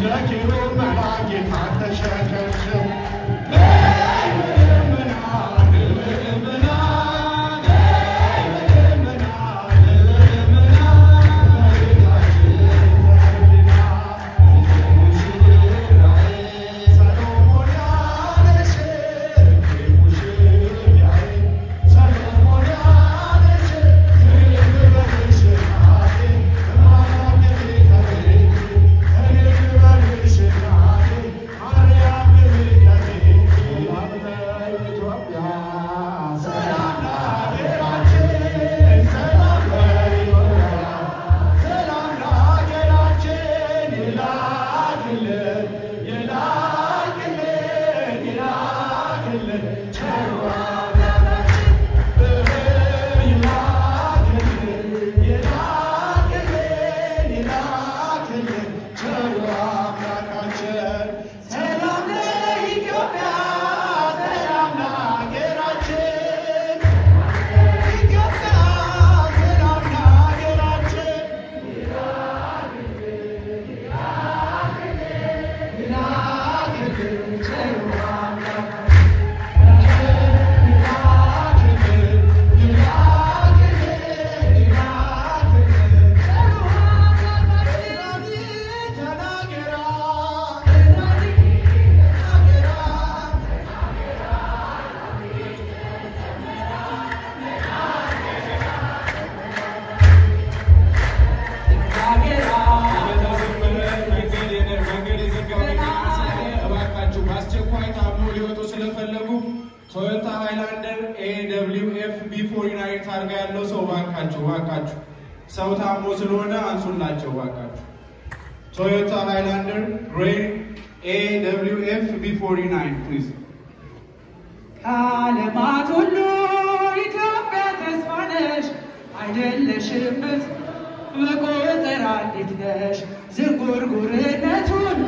እንደ ኪሩብ መልአክ ጌታን ተሸከምሽው። በይ በደመና፣ በደመና፣ በይ በደመና፣ በደመና፣ እመቤታችን ተፈድና ሙሽራዬ ሰሎሞን ያለሽ ሙሽራዬ ሰሎሞን ያለሽ ልበልሽ እናቴ ማርያም ከቤቴ፣ ልበልሽ እናቴ ማርያም ከቤቴ። ሰላም ለኢትዮጵያ፣ ሰላም ለሀገራችን፣ ሰላም ለኢትዮጵያ፣ ሰላም ለሀገራችን። ይላክልን፣ ይላክልን፣ ይላክልን ቸሩ አምላካችን፣ ይላክልን፣ ይላክልን፣ ይላክልን ቸሩ አምላካችን። ሰላም ለኢትዮጵያ፣ ሰላም ለሀገራችን፣ ኢትዮጵያ ሰላም ለሀገራችን። ይላክልን ቸሩ አምላካችን፣ ይላክልን፣ ይላክልን፣ ይላክልን ቸሩ አምላካችን። ተናገራ፣ ተናገራ። በተዘመረ መንገድ መንገድ የዘጋው መኪና ስላለ እባካችሁ በአስቸኳይ ታሞ ሊወጡ ስለፈለጉ ቶዮታ ሃይላንደር ኤደብሊው ኤፍ ቢ 49 ታርጋ ያለው ሰው እባካችሁ፣ እባካችሁ ሰው ታሞ ስለሆነ አንሱላቸው እባካችሁ። ቶዮታ ሃይላንደር ግሬይ ኤደብሊው ኤፍ ቢ 49 ፕሊዝ። ከዓለማት ሁሉ ኢትዮጵያ ተስፋ ነሽ፣ አይደለሽም በቁጥር አንዲት ነሽ። ዝንጉርጉርነቱን